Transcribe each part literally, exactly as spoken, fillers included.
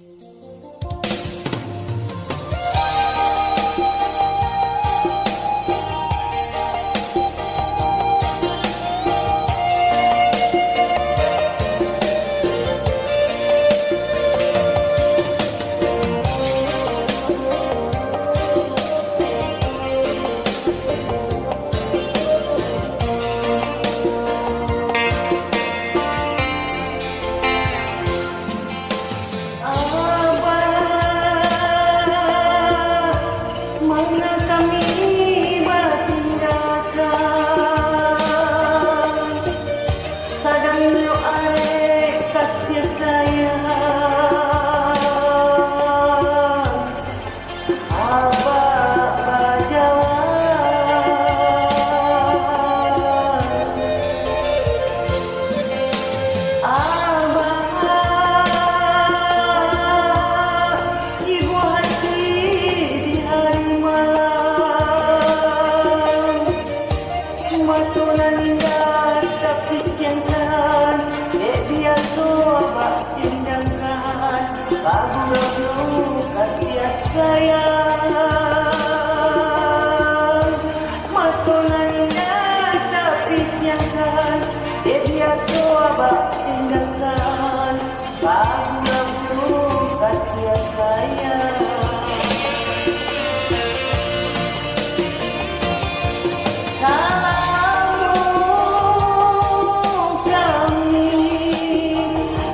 Abah, manga kami batinggakan, sadang nyo arek kasiah sayang. Abah bajawab, Abah, ibo hati di hari malam. Mato nan indak tapikirkan, dek biaso Abah tinggakan, bagurau-gurau kasiah sayang. Mato nan indak tapikirkan, dek biaso Abah tinggakan, bagurau-gurau kasiah sayang. Salamu kami,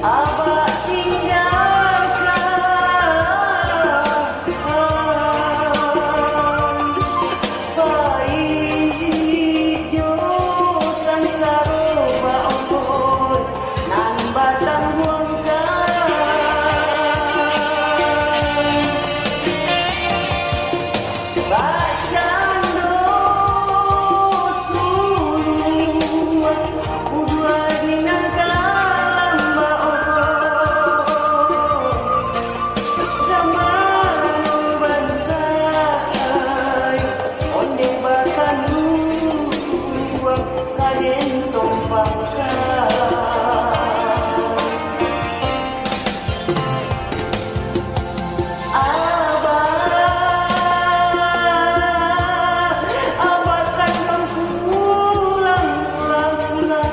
Abah tinggakan. Pai jo sansaro baomboi nan batangguangkan. Bakcando suluah uduak di nan kalam baomboi. Zaman bansai, ondeh basanduang, ka den tompangkan. Abah, Abah kan pulang, pulang, pulang.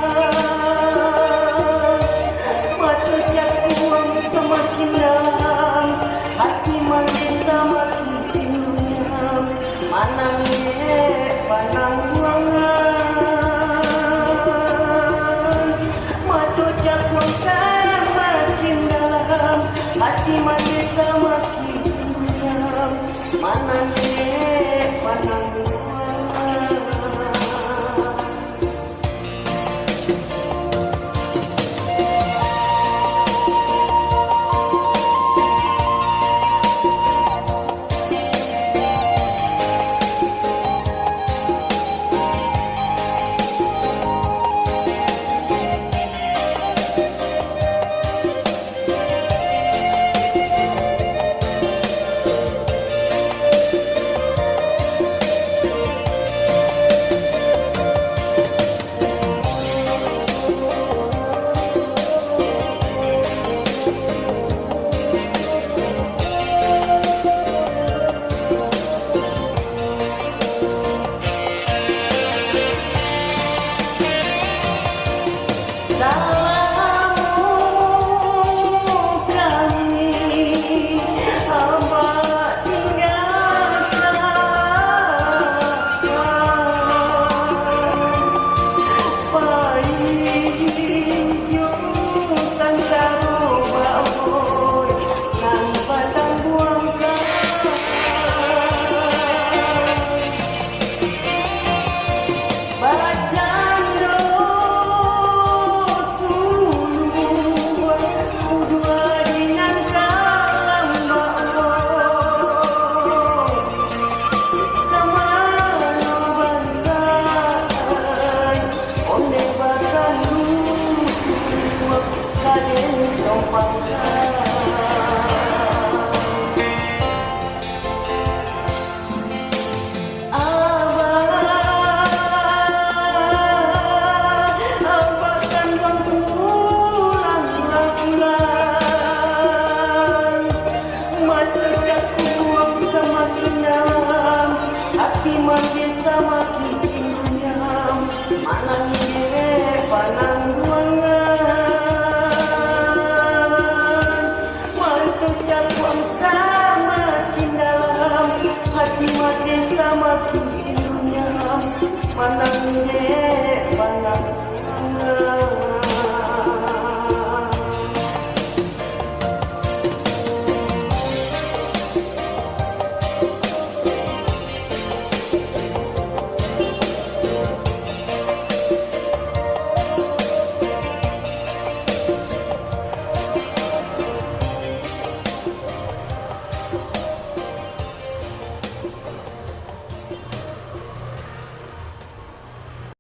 Mato jakuang samakin dalam, hati manis samakin pinjam, manangih panangguangan. Mato jakuang samakin dalam, hati manis samakin pinjam, manangih panangguangan.